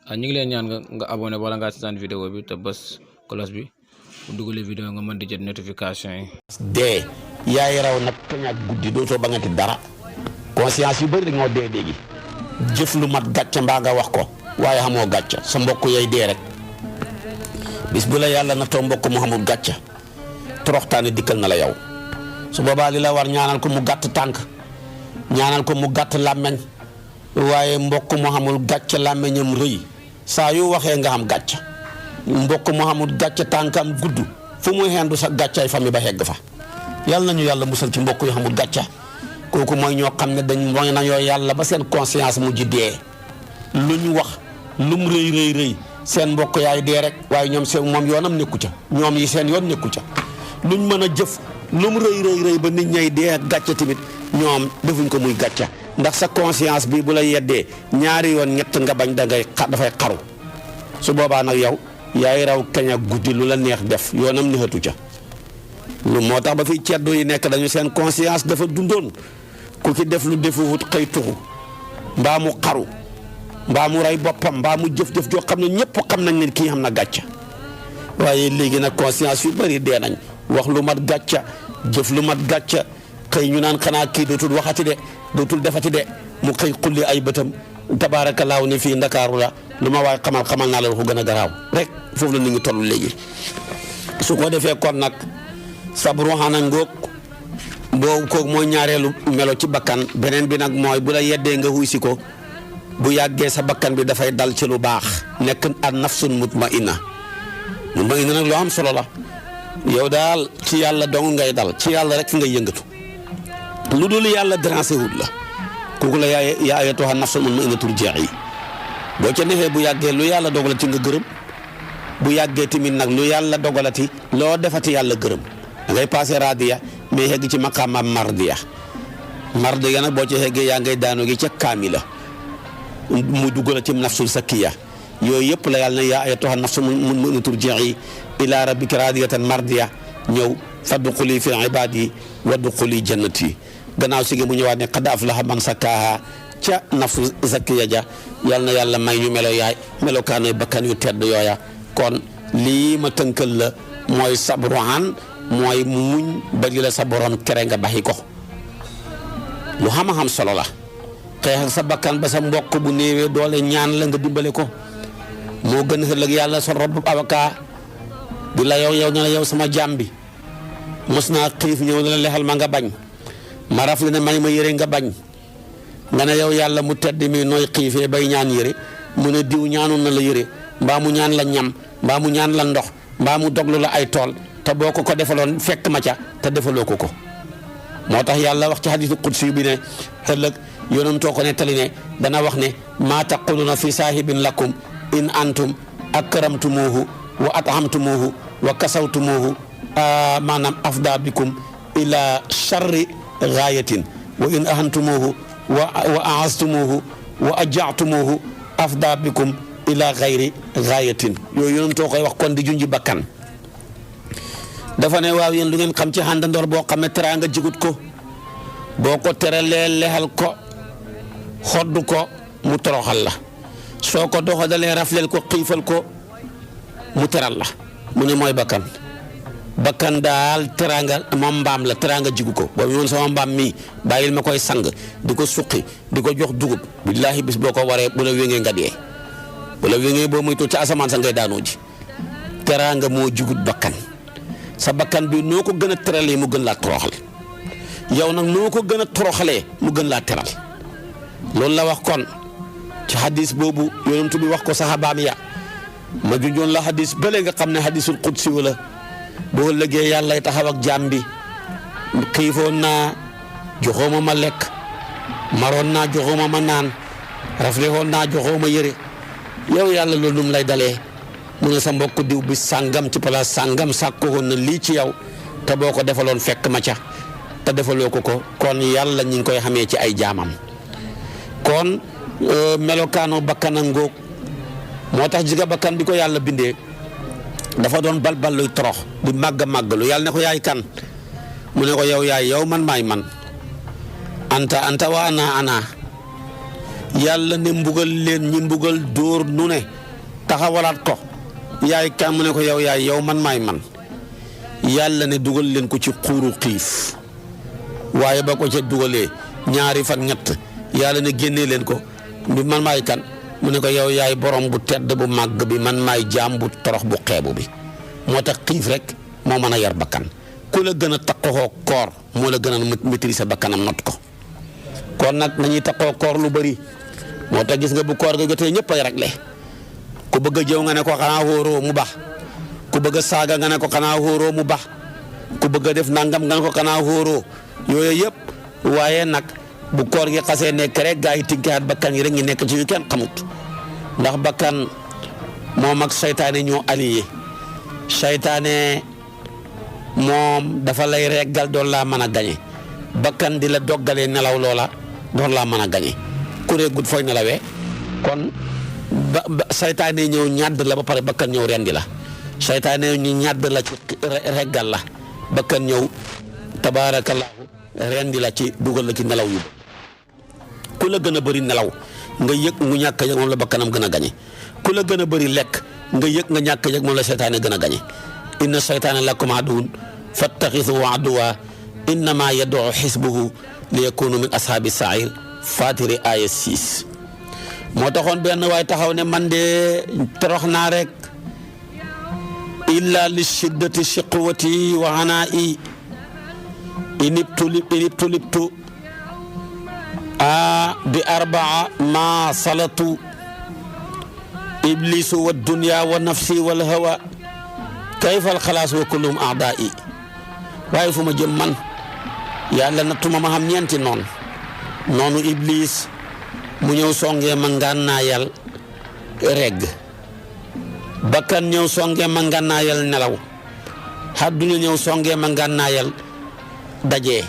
ñu ngi leen ñaan nga abonné wala nga seetaan vidéo bi te bës cloche bi bu dugalee vidéo nga mën di jot notification yi. dee yaay raw nag kañ ak guddi dootoo ba nga ti dara conscience yu bëri dañoo dee léegi jëf lu mat gàcce mbaa nga wax ko waaye xamoo gàcce sa mbokk yay dee rek bis bu la yàlla na too mbokk mu xamul gàcce toroxtaane dikkal na la yow su boobaa li la war ñaanal ko mu gàtt tànk ñaanal ko mu gàtt làmmeñ waaye mbokk mu xamul gàcce làmmeñam rëy saa yu waxee nga xam gàcce mbokk mu xamul gàcce tànkam gudd fu muy xendu sa gàccaay famille ba xegg fa yàlla nañu yàlla musal ci mbokk yu xamul gàcce kooku mooy ñoo xam ne dañ mooy nañoo yàlla ba seen conscience mujj dee lu ñu wax lum rëy seen mbokk yaay dee rek waaye ñoom seen moom yoonam nekku ca ñoom yi seen yoon nekku ca luñ mën a jëf lum rëy ba nit ñay dee ak gàcce tamit ñoom defuñ ko muy gàcce ndax sa conscience bi bu la yeddee ñaari yoon ñett nga bañ dafay xaru su boobaa nag yow yaay raw kañ ak guddi lu la neex def yoonam neexatu ca lu moo tax ba fi ceddo yi nekk dañu seen conscience dafa dundoon ku ci def lu defuwut xëy tuxu mbaa mu xaru mbaa mu rey boppam mbaa mu jëf-jëf joo xam ne ñëpp xam nañ ne kii xam na gàcca waaye léegi nag conscience yu bëri dee nañ wax lu mat gàcca jëf lu mat gàcca xëy ñu naan xanaa kii dootul waxati de dootul defati de mu xëy xulli ay bëtam tabaarakallaahu ne fii ndakaaru la lu ma waay xamal naa la ko gën a garaaw rek foofu la nit ñi toll léegi su ko defee kon nag sabru xana ngoog boobu kooku mooy ñaareelu melo ci bakkan beneen bi nag mooy bu la yeddee nga xuy si ko bu yàggee sa bakkan bi dafay dal ci lu baax nekk an nafsun mutmainna nag loo am solo la yow daal ci yàlla dong ngay dal ci yàlla rek fi ngay yëngatu lu dul yàlla dérangé wut la kooku la yaa ayyatuha nafsul mutmainna turji'i boo ca defee bu yàggee lu yàlla dogalati nga gërëm bu yàggee tamit nag lu yàlla dogalati loo defati yàlla gërëm da ngay passé radiya mais xegg ci maqaama mardiya nag boo ci xeggee yaa ngay daanu gi ca kaamila mu duggal ci nafsul sakkiya yooyu yëpp la yàlla ne yaa ayyatuha nafsul mutmainna turji'i ila rabbika radiyatan mardiya ñëw fadxuli fi ibadi wadxuli jannati gannaaw si gi mu ñëwaat ne qad aflaha man sakkaaha ca nafsu zakkiya ja yal na yàlla may ñu melokaanu bakkan yu tedd yooya kon lii ma tënkal la mooy sabruhan mooy muñ ba li la sa borom tere nga baxi ko lu xam-xam solo la xeex ak sa bakkan ba sa mbokk bu néewee doole ñaan la nga dimbale ko moo gën ëllëg yàlla sa rob avocat di la yow ne la yow sama jaam bi mos naa xiif ñëw na la lexal ma nga bañ ma raf la ne may ma yëre nga bañ nga ne yow yàlla mu tedd mi nooy xiifee bay ñaan yëre mu ne diw ñaanoon na la yëre mbaa mu ñaan la ñam mbaa mu ñaan la ndox mbaa mu doglu la ay tool te boo ko defaloon fekk ma ca te defaloo ko moo tax yàlla wax ci hadiisu qudsi bi ne ëllëg yonentoo ko nettali ne dana wax ne maa taquluna fi saahibin lakum in antum akramtumuhu wa at'amtumuhu wa kasawtumuhu maanaam afda bikum ila charri gaayatin wa in ahantumuhu wa aastumuhu wa ajatumuhu afda bikum ila xayri gaayatin yooyu yonentoo koy wax kon di junji bakkan dafa ne waaw yéen lu ngeen xam ci àndandoor boo xam ne teraanga jigut ko boo ko teralee lexal ko xodd ko mu toroxal la soo ko doxadalee rafleel ko xiifal ko mu teral la mu ne mooy bakkan daal teraanga moom mbaam la teraanga jigu ko boobu noonu sama mbaam mii bàyyil ma koy sang di ko suqi di ko jox dugub billaahi bis boo ko waree bu la wéngee nga dee bu la wéngee boo muy toog ca asamaan sa ngay daanoo ji teraanga moo jigut bakkan sa bakkan bi noo ko gën a teralee mu gën laa toroxal yow nag noo ko gën a toroxalee mu gën laa teral loolu la wax kon ci hadis boobu yonent bi wax ko saxaabaam ya ma junjoon la hadis bële nga xam ne hadisul qudsi wala boo lëggee yàlla taxaw ak jaam bi xiifoon naa joxooma ma lekk maroon naa joxooma ma naan raflewoon naa joxooma yëre yow yàlla loolu num lay dalee mu ne sa mbokk diw bi sàngam ci place sàngam sàkkoon na lii ci yow te boo ko defaloon fekk ma ca te defaloo ko kon yàlla ñi ngi koy xamee ci ay jaamam kon melokaano bakkan a ngóog moo tax jiga bakkan bi ko yàlla bindee dafa doon balbal luy torox di màgg lu yàlla ne ko yaay kan mu ne ko yow yaay yow man maay man anta wa ana yàlla ne mbugal leen ñi mbugal dóor nu ne taxawalaat ko yaay kan mu ne ko yow yaay yow man maay man yàlla ne dugal leen ko ci xuuru xiif waaye ba ko ca dugalee ñaari fan ñett yàlla ne génnee leen ko bi man maay kan mu ne ko yow yaay borom bu tedd bu màgg bi man maay jaam bu torox bu xeebu bi moo tax xiif rek moo mën a yar bakkan ku la gën a taqoo koor moo la gën a maîtriser bakkanam not ko kon nag nañuy taqoo koor lu bëri moo tax gis nga bu koor ga jotee ñëpp ay réglé ku bëgg a jëw nga ne ko xanaa wóoroo mu bax ku bëgg a saaga nga ne ko xanaa wóoroo mu bax ku bëgg a def nangam nga ne ko xanaa wóoroo yooyu yëpp waaye nag bu koor gi xasee nekk rek gaa yi tinkaat bakkan yi rek ngi nekk ci yu kenn xamut ndax bakkan moom ak saytaane ñoo allié saytaane moom dafa lay reggal doon laa mën a gañe bakkan di la doggalee nelaw loola doon laa mën a gañe ku reegut fooy nelawee kon saytaane ñëw ñàdd la ba pare bakkan ñëw rendi la saytaane ñu ñàdd la ci reggal la bakkan ñëw tabaarakallaahu rendi la ci dugal la ci nelaw yu ku la gën a bëri nelaw nga yëg mu ñàkk yëg moom la bakkanam gën a gañe ku la gën a bëri lekk nga yëg nga ñàkk yëg moom la saytaane gën a gañe inna saytaana lakum aduwwun fattaxisuhu aduwwan innama yad'u xisbahu li yakunu min ashaabi sair fatiri aya 6 moo taxoon benn waay taxaw ne man de torox naa rek illa li shiddati shiqwati wa hanaa'i inibtu bi arbaa ma salatu iblisu wa dunya wa nafsi wal hawa kayfa al xalaas wa kulluhum a'daa'i waaye fu ma jëm man yàlla nattuma ma xam ñeenti noonu iblis mu ñëw songee ma ngànnaayal regg bakkan ñëw songee ma ngànnaayal nelaw àdduna ñëw songee ma ngànnaayal dajee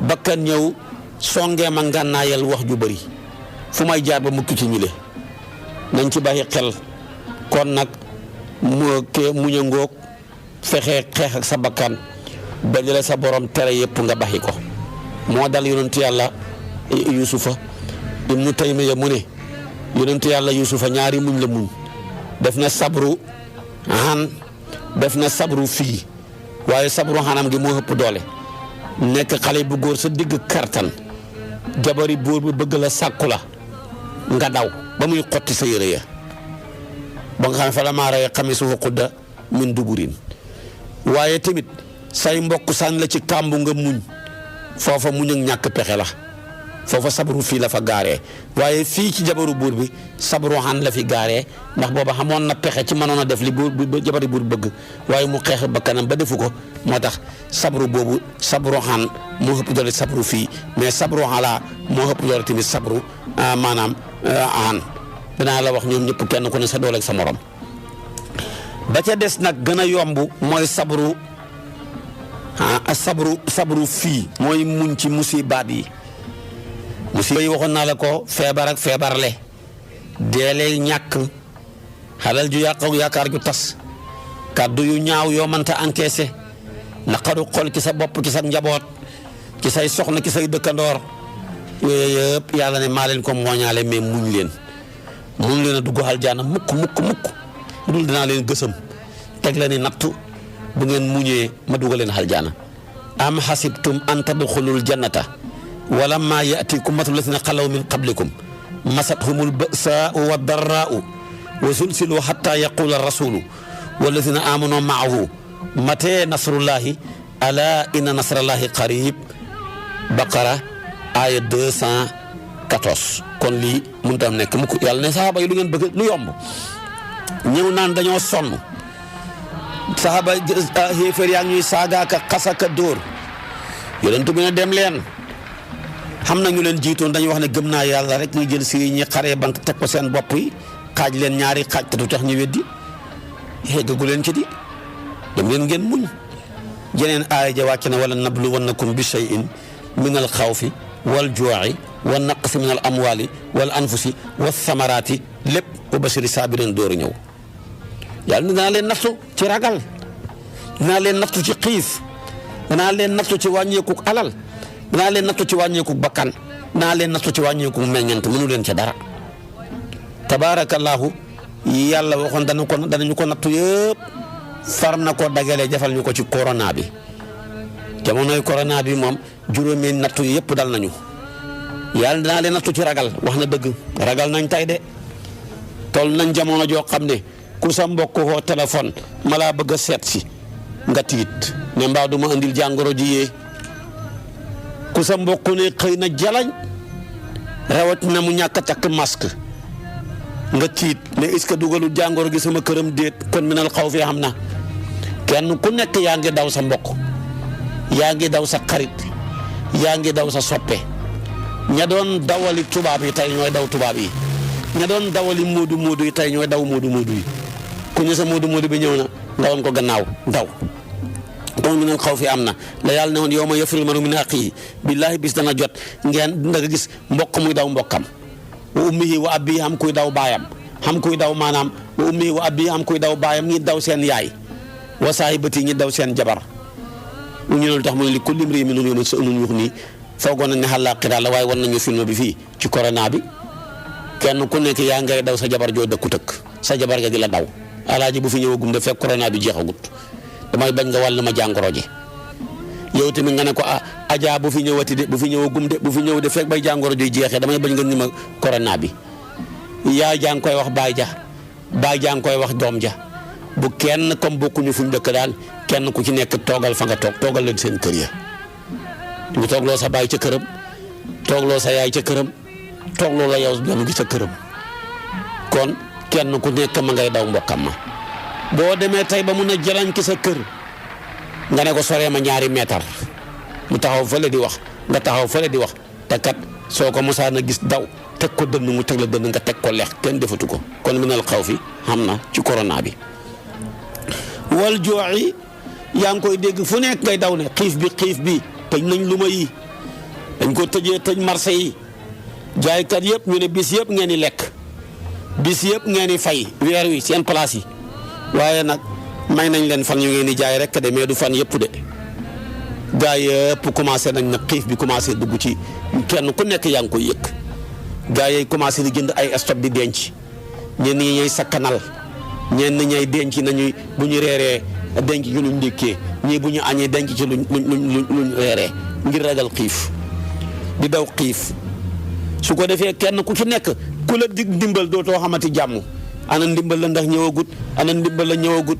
bakkan ñëw songee ma ngànnaayal wax ju bëri fu may jaar ba mukki ci ñile nañ ci bàyyi xel kon nag mu ñëngoog fexe xeex ak sa bakkan ba jële sa borom tere yëpp nga baxi ko moo dal yonentu yàlla yusufa ibnu taymiya mu ne yonentu yàlla yusufa ñaari muñ la muñ def na sabru han def na sabru fii waaye sabru xanam gi moo ëpp doole nekk xale bu góor sa digg kartan jabari buur bi bëgg la sàkku la nga daw ba muy xotti sa yére ya ba nga xam ne fa la maa rey xamisuhu qudda min duburin waaye tamit say mbokk sànni la ci kàmbu nga muñ foofa muñ ak ñàkk pexe la foofa sabru fii la fa gaaree waaye fii ci jabaru buur bi sabru xan la fi gaaree ndax booba xamoon na pexe ci mënoon a def li buur bi jabari buur bëgg waaye mu xeex ba kanam ba defu ko moo tax sabru boobu sabru xan moo ëpp doole sabru fii mais sabru xalaa moo ëpp doole tamit sabru maanaam xan dinaa la wax ñoom ñëpp kenn ku ne sa doole ak sa morom ba ca des nag gën a yomb mooy sabru sabru fii mooy muñ ci musibaat yi musiba yi waxoon naa la ko feebar ak feebarle deelee ñàkk xalal ju yàq ak yaakaar ju tas kàddu yu ñaaw yoo mënta encaissé naqaru xol ci sa bopp ci sa njaboot ci say soxna ci say dëkkandoor yooyu yëpp yàlla ne maa leen ko mooñaale mais muñ leen a dugg aljaana mukk dul dinaa leen gësam teg la ni nattu bu ngeen muñee ma dugal leen aljaana am xasibtum an tadxulul jannata walamma yatikum mathalu lazina xalaw min qablikum masathumul ba'saa'u wa darraa'u wa zulzilu hatta yaqula rasulu wallazina amanu ma'ahu matee nasrullahi ala inna nasrallahi qarib baqara aya 214 kon lii mënut a nekk mukk yàlla ne saxaaba yi lu ngeen bëgg lu yomb ñëw naan dañoo sonn saxaaba xéeféer yaa ngi ñuy saagaaka xasaka dóor yonent bi ne dem leen xam na ñu leen jiitoon dañuy wax ne gëm naa yàlla rek ñu jël si ñi xaree bank teg ko seen bopp yi xaaj leen ñaari xaaj te du tax ñu weddi xéggagu leen ci di dem leen ngeen muñ jeneen aaya ja wàcc na wala nabluwannakum bi shay'in min al xawfi wal juu'i wa naqsi min al amwali wal anfusi wa thamarati lépp wa bashiri sabirin dooru ñëw yàlla dinaa leen nattu ci ragal dinaa leen nattu ci xiif dinaa leen nattu ci wàññeeku alal dinaa leen nattu ci wàññeeku bakkan naa leen nattu ci wàññeeku mu meññant mënu leen ca dara tabaarakallaahu yàlla waxoon danañu ko nattu yëpp far na ko dagale jafal ñu ko ci corona bi jamonoy corona bi moom juróomi nattu yëpp dal nañu yàlla dinaa leen nattu ci ragal wax na dëgg ragal nañ tay de toll nañ jamono joo xam ne ku sa mbokk koo téléphone ma laa bëgg a seet si nga tiit ne mbaa du ma indil jàngoro ji yee ku sa mbokk ne xëy na jalañ rawat na mu ñàkk a takk masque nga tiit ne est-ce que dugalul jàngoro gi sama këram déet kon minal xaw fi xam na kenn ku nekk yaa ngi daw sa mbokk yaa ngi daw sa xarit yaa ngi daw sa soppe ña doon dawali tubaab yi tey ñooy daw tubaab yi ña doon dawali moodu yi tey ñooy daw moodu yi ku ñu sa moodu bi ñëw na nga woon ko gannaaw daw kon minal xaw fi am na la yàlla ne woon yow ma yafirul maru min axiihi billaahi bis dana jot ngeen nga gis mbokk muy daw mbokkam wa ummihi wa abihi xam kuy daw baayam xam kuy daw maanaam wa ummihi wa abihi xam kuy daw baayam ñi daw seen yaay wa saahibati ñi daw seen jabar ñu ne lu tax mu ne li kulli imri'in minhum yawma sha'nun yughnihi foogoon nañ ne àllaaxira la waaye war nañu film bi fii ci corona bi kenn ku nekk yaa ngay daw sa jabar joo dëkku tëkk sa jabar ga di la daw alaaji bu fi ñëwagum de fekk corona bi jeexagut damay bañ nga wàll ma jàngoro ji yow tamit nga ne ko Adja bu fi ñëwati de bu fi ñëwagum de bu fi ñëw de fekk bay jàngoro ji jeexee damay bañ nga ni ma corona bi yaay jaa ngi koy wax baay jaa ngi koy wax doom ja bu kenn comme bokkuñu fuñ dëkk daal kenn ku ci nekk toogal fa nga toogal leen seen kër ya ñu toogloo sa baay ca këram toogloo sa yaay ca këram toogloo la yow doom gi sa këram kon kenn ku nekk ma ngay daw mbokkam ma boo demee tey ba mun a jëlañ ki sa kër nga ne ko soree ma ñaari meetar mu taxaw fële di wax nga taxaw fële di wax te kat soo ko mosaan a gis daw teg ko dënn mu teg la dënn nga teg ko lex kenn defatu ko kon minal xawfi xam na ci corona bi wal jooxi yaa ngi koy dégg fu nekk ngay daw ne xiif bi tëj nañ lu ma yi dañ ko tëj marché yi jaaykat yëpp ñu ne bis yëpp ngeen di lekk bis yëpp ngeen di fay weer wi seen place yi waaye nag may nañ leen fan yu ngeen di jaay rek de mais du fan yëpp de gaa yëpp commencé nañ nag xiif bi commencé dugg ci kenn ku nekk yaa ngi koy yëg gaa yi commencé di jënd ay stock di denc ñenn ñi ñooy sakkanal ñenn ñay denc nañu bu ñu reeree denc ci luñ ndékkee ñii bu ñu añee denc ci luñ reeree ngir ragal xiif di daw xiif su ko defee kenn ku ci nekk ku la dig ndimbal dootoo xamati jàmm ana ndimbal la ndax ñëwagut ana ndimbal la ñëwagut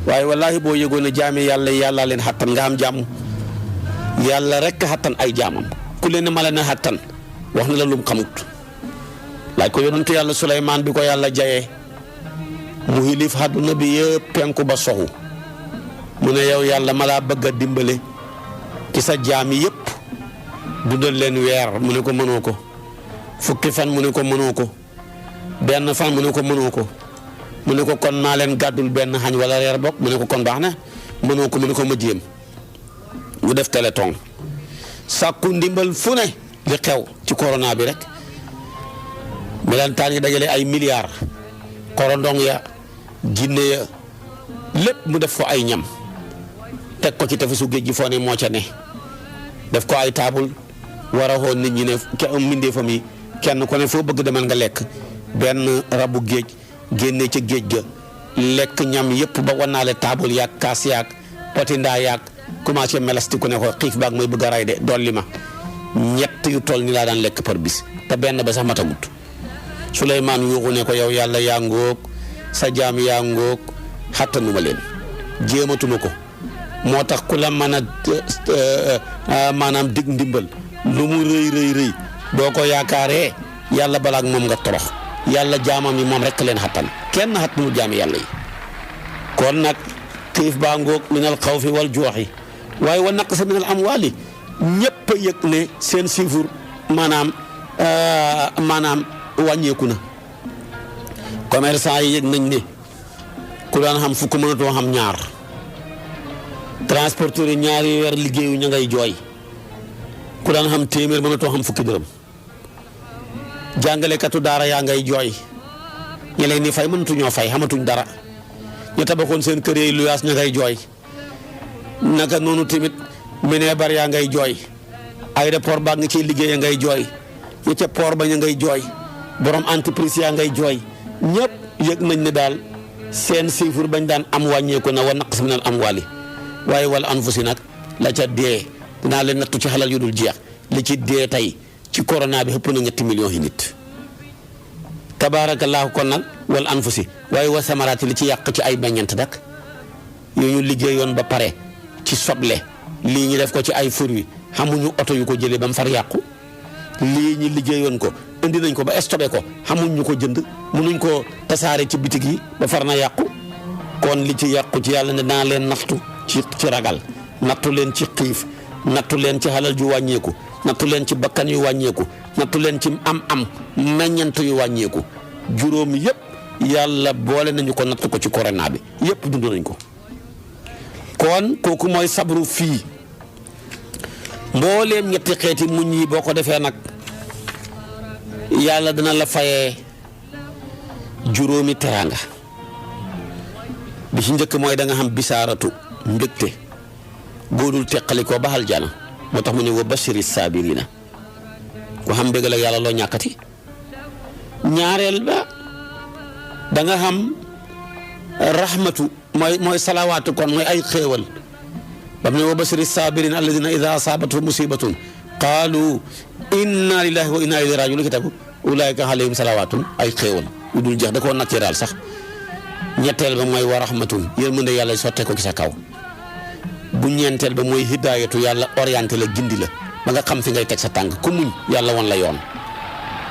waaye wallaahi boo yëgoon ne jaami yàlla leen xattan nga am jàmm yàlla rek xattan ay jaamam ku leen ne ma leen a xattan wax na la lum xamut laaj ko yonentu yàlla Suleymaan bi ko yàlla jayee mu xilif àdduna bi yëpp penku ba soxu mu ne yow yàlla ma laa bëgg a dimbale ci sa jaam yëpp dundal leen weer mu ne ko mënoo ko fukki fan mu ne ko mënoo ko benn fan mu ne ko mënoo ko mu ne ko kon naa leen gàddul benn xañ wala reer bokk mu ne ko kon baax na mënoo ko mu ne ko ma jéem mu def téléthon sàkku ndimbal fu ne li xew ci corona bi rek melentaan yi dajale ay milliards korondong ya jinne ya lépp mu def ko ay ñam teg ko ci tefesu géej gi foo ne moo ca ne def ko ay taabul war a xool nit ñi ne mbindeefam yi kenn ku ne foo bëgg demal nga lekk benn rabu géej génne ca géej ga lekk ñam yëpp ba wanaale taabul yaag kaas yaag potindaa yaag commencé melasti ku ne ko xiif baag mooy bëgg a ray de dolli ma ñett yu toll ni laa daan lekk par bis te benn ba sax matagut Suleymaan yuuxu ne ko yow yàlla yaa ngoog sa jaam yaa ngoog xattanuma leen jéematuma ko moo tax ku la mën a maanaam dig ndimbal lu mu rëy boo ko yaakaaree yàlla balaak moom nga torox yàlla jaamam yi moom rek leen xattan kenn xattanu jaami yàlla yi kon nag xiif baa ngoog minal xawfi wal jooxi waaye wa naqsa minal amwaali ñëpp a yëg ne seen chiffre maanaam wàññeeku na commerçant yi yëg nañ ne ku daan xam fukk mënatoo xam ñaar transporteur yi ñaari weer liggéeyu ña ngay jooy ku daan xam téeméer mënatoo xam fukki dërëm jàngalekatu daara yaa ngay jooy ñi leen ni fay mënatuñoo fay xamatuñ dara ñu tabaxoon seen kër yi luyaas ña ngay jooy naka noonu tamit mineebar yaa ngay jooy aéroport baa nga ciy liggéey ngay jooy ya ca port ba ña ngay jooy borom entreprise yaa ngay jooy ñëpp yëg nañ ne daal seen chiffre bañ daan am wàññeeku na wa naqs minal amwaali waaye wal anfusi nag la ca dee dinaa leen nattu ci xalal yu dul jeex li ci dee tey ci corona bi ëpp na 3 millions yi nit tabaarakallaahu kon nag wal anfusi waaye wa samaraati li ci yàq ci ay meññeent nag yooyu ñu liggéeyoon ba pare ci soble lii ñu def ko ci ay fruits xamuñu oto yu ko jëlee ba mu far yàqu lii ñu liggéeyoon ko indi nañ ko ba stocké ko xamuñ ñu ko jënd mënuñ ko tasaare ci bitig yi ba far na yàqu kon li ci yàqu ci yàlla ne naa leen nattu ci ragal nattu leen ci xiif nattu leen ci xalal ju wàññeeku nattu leen ci bakkan yu wàññeeku nattu leen ci am meññant yu wàññeeku juróomi yëpp yàlla boole nañu ko natt ko ci corona bi yëpp dund nañ ko kon kooku mooy sabru fii mbooleem ñetti xeeti muñ yi boo ko defee nag yàlla dina la fayee juróomi teraanga bi ci njëkk mooy da nga xam bisaaratu mbégte góodul teqali ko ba aljana moo tax mu ne wa bashiri saabirina ku xam mbégal ak yàlla loo ñàkkati ñaareel ba da nga xam rahmatu mooy salawaatu kon mooy ay xéewal bam ne wa bashiri saabirina alladina ida asaabathum musibatun qaalu inna lillahi wa inna ilayhi raaji'uun lu ki tegu ulaayika alayhim salawaatun ay xéewal yu dul jeex da koo naturel sax ñetteel ba mooy wa rahmatun yërmande yàlla sottee ko ci sa kaw bu ñeenteel ba mooy hidaayatu yàlla orienté la gindi la ba nga xam fi ngay teg sa tànk ku muñ yàlla won la yoon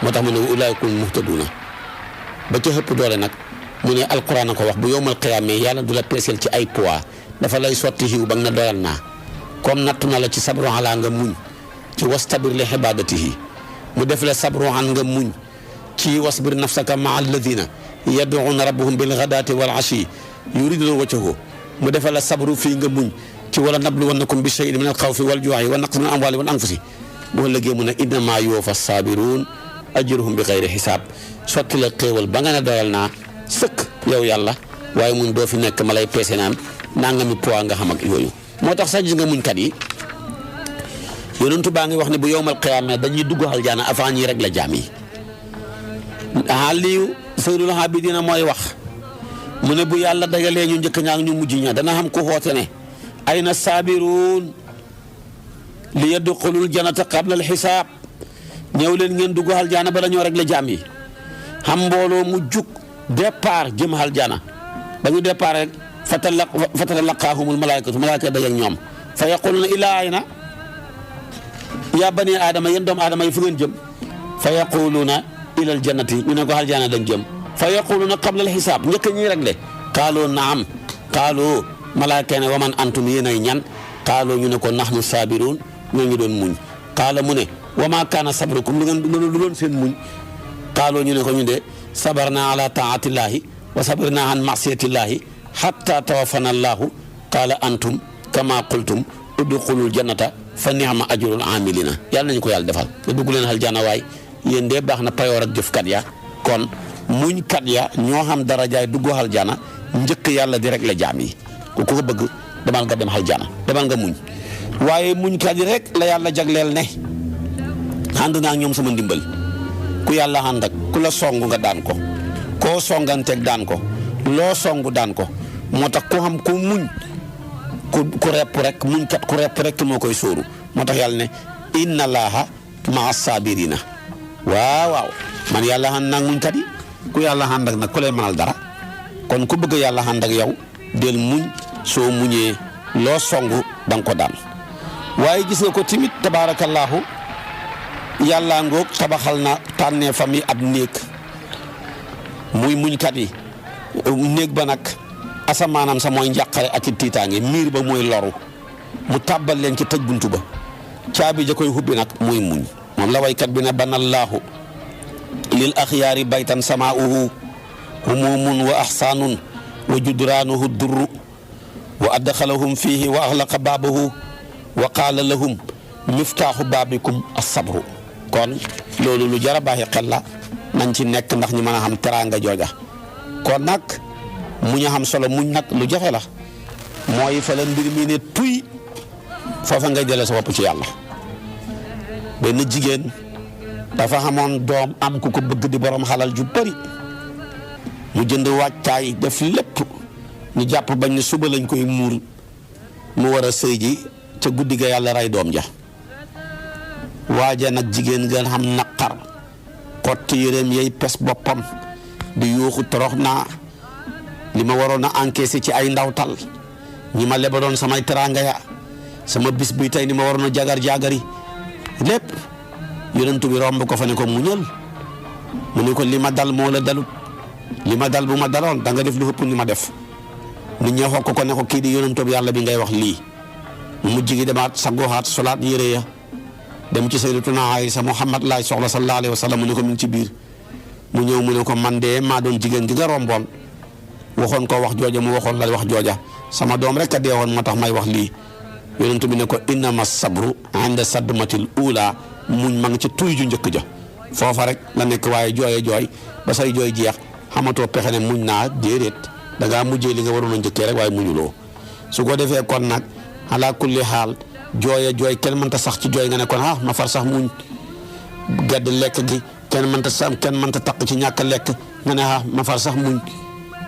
moo tax mu ne ulaayika muhtaduuna ba ca xëpp doole nag mu ne alquran a ko wax bu yowmal qiyaama yàlla du la peeseel ci ay poids dafa lay sotti xiw ba nga ne doyal naa comme nattu na la ci sabru ala nga muñ ci wastabir li ibaadatihi mu def la sabru an nga muñ ci wasbir nafsaka maa alladina yad'uuna rabbahum bil ghadaati wal ashi yuriduuna wajhahu mu defal la sabru fii nga muñ ci wala nabluwannakum bi shay'in min al xawfi wal juu'i wa naqsin min al amwaali wal anfusi boo lëggee mu ne innamaa yuwaffa saabiruun ajruhum bi xayri xisaab sotti la xéewal ba nga ne doyal naa sëkk yow yàlla waaye muñ doo fi nekk ma lay peese naan nangami poids nga xam ak yooyu moo tax sax gis nga muñkat yi yonentu baa ngi wax ne bu yowmal qiyaama dañuy dugg aljana avant ñi rek la jaam yi Aliyu Seydul Abidina mooy wax mu ne bu yàlla dagalee ñu njëkk ñaa ñu mujj ña dana xam ku xoote ne ayna saabiruun li yadxulul jannata qabla al xisaab ñëw leen ngeen dugg aljana bala ñoo rek la jaam yi xam mbooloo mu jug départ jëm aljana ba ñu départ rek fatalaqaahumul malaayikatu malaayika dajeek ñoom fa yaquluna ilaa ayna yaa bani aadama yéen doomu aadama yi fu ngeen jëm fa yaquluuna ilal jannati ñu ne ko aljana dañ jëm fa yaquluuna qabla al xisaab njëkk ñi rek le qaalu naam qaalu malaaka ne wa man antum yéenay ñan qaalu ñu ne ko nahnu saabiruun ñoo ñu doon muñ qaala mu ne wa maa kaana sabrukum lu doon seen muñ qaalu ñu ne ko ñu de sabarna ala taatillaahi wa sabarna an masiyatillaahi hatta tawaffana allaahu qaala antum kama qultum udxulul jannata fa ni'ma ajrul aamilina yàlla nañu ko yàlla defal te dugg leen aljana waay yéen de baax na payoor ak jëfkat ya kon muñkat ya ñoo xam darajaay dugg aljana njëkk yàlla di rek la jaam yi ku ko bëgg demal nga dem aljana demal nga muñ waaye muñkat yi rek la yàlla jagleel ne ànd naa ñoom sama ndimbal ku yàlla ànd ak ku la song nga daan ko koo songanteeg daan ko loo song daan ko moo tax ku xam ku muñ ku repp rek muñkat ku repp rek moo koy sóoru moo tax yàlla ne inna allaha maa saabirina waaw man yàlla ànd naa muñkat yi ku yàlla ànd ak nag ku lay mënal dara kon ku bëgg yàlla ànd ak yow del muñ soo muñee loo songu da nga ko daan waaye gis nga ko timit tabaarakallaahu yàlla ngoog tabaxal na tànnee famille ab néeg muy muñkat yi néeg ba nag asamaanam sa mooy njàqare ak i tiitaange miir ba mooy loru mu tàbbal leen ci tëj buntu ba caabi ja koy hubbi nag muy muñ moom la waykat bi ne banallaahu lil axyaari baytan samaa'uhu humumun wa ahsaanun wa judraanuhu durru wa adxalahum fiihi wa axlaqa baabahu wa qaala lahum miftaaxu baabikum as-sabru kon loolu lu jar a baaxi xel la nañ ci nekk ndax ñu mën a xam teraanga jooja kon nag muñ a xam solo muñ nag lu jafe la mooy fa la mbir mi ne tuy foofa ngay jëlee sa bopp ci yàlla benn jigéen dafa xamoon doom am ku ko bëgg di borom xalal ju bari mu jënd wàccaay def lépp ñu jàpp bañ ne suba lañ koy muur mu war a sëy ji ca guddi ga yàlla rey doom ja waaja nag jigéen nga xam naqar xotti yéreem yey pes boppam di yuuxu torox naa li ma waroon a encaissé ci ay ndawtal ñi ma lebaloon samay teraanga ya sama bis bi tey ni ma waroon a jagar-jagari lépp yonent bi romb ko fa ne ko muñal mu ne ko li ma dal moo la dalut li ma dal bu ma daloon da nga def lu ëpp ni ma def nit ñi xokk ko ne ko kii di yonent bi yàlla bi ngay wax lii mu mujj gi demaat sangoxaat solaat yére ya dem ci sayyidatuna Aysa Muhammad laay soxla sallallahu alayhi wa sallam mu ne ko mu ngi ci biir mu ñëw mu ne ko man de maa doon jigéen gi nga romboon waxoon ko wax jooja mu waxoon la wax jooja sama doom rek a deewoon moo tax may wax lii yonent bi ne ko innama sabru inda sadmatil ula muñ ma nga ca tuy ju njëkk ja foofa rek la nekk waaye jooye jooy ba say jooy jeex xamatoo pexe ne muñ naa déedéet da ngaa mujjee li nga waroon a njëkkee rek waaye muñuloo su ko defee kon nag ala kulli xaal jooye jooy kenn mënta sax ci jooy nga ne kon ma far sax muñ gedd lekk gi kenn mënta taq ci ñàkk lekk nga ne ma far sax muñ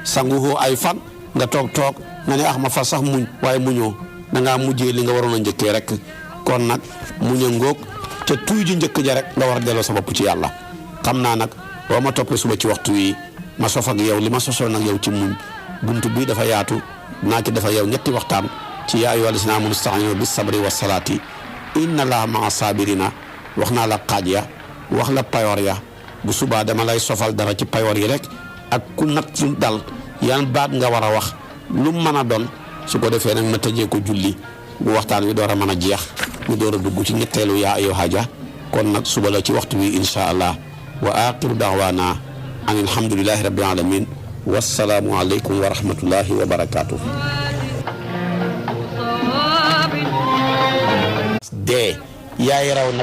sangu ay fan nga toog nga ne ma far sax muñ waaye muñoo da ngaa mujjee li nga waroon a njëkkee rek kon nag muñ a ngóog ca tuy ji njëkk ja rek nga war a delloo sa bopp ci yàlla xam naa nag boo ma toppee suba ci waxtu wi ma sof ak yow li ma sosoon ak yow ci muñ buntu bi dafa yaatu naa ci dafa yow ñetti waxtaan ci yaa ayyuhal lazina aamanu ista'iinu bis sabri was salaati inna llaaha ma'a saabiriina wax naa la xaaj ya wax la payoor ya bu subaa dama lay sofal dara ci payoor yi rek ak ku natt dal yan baat nga war a wax lu mën a doon su ko defee nag ma tëjee ko julli bu waxtaan wi door a mën a jeex ñu door a dugg ci ñetteelu yaa ayyuhaa ja kon nag suba la ci waxtu wi insha allah wa axiru da'waana an alhamdulillahi rabbil alamin wassalaamu aleykum wa rahmatullahi wa barakaatuh. dee yaay raw nag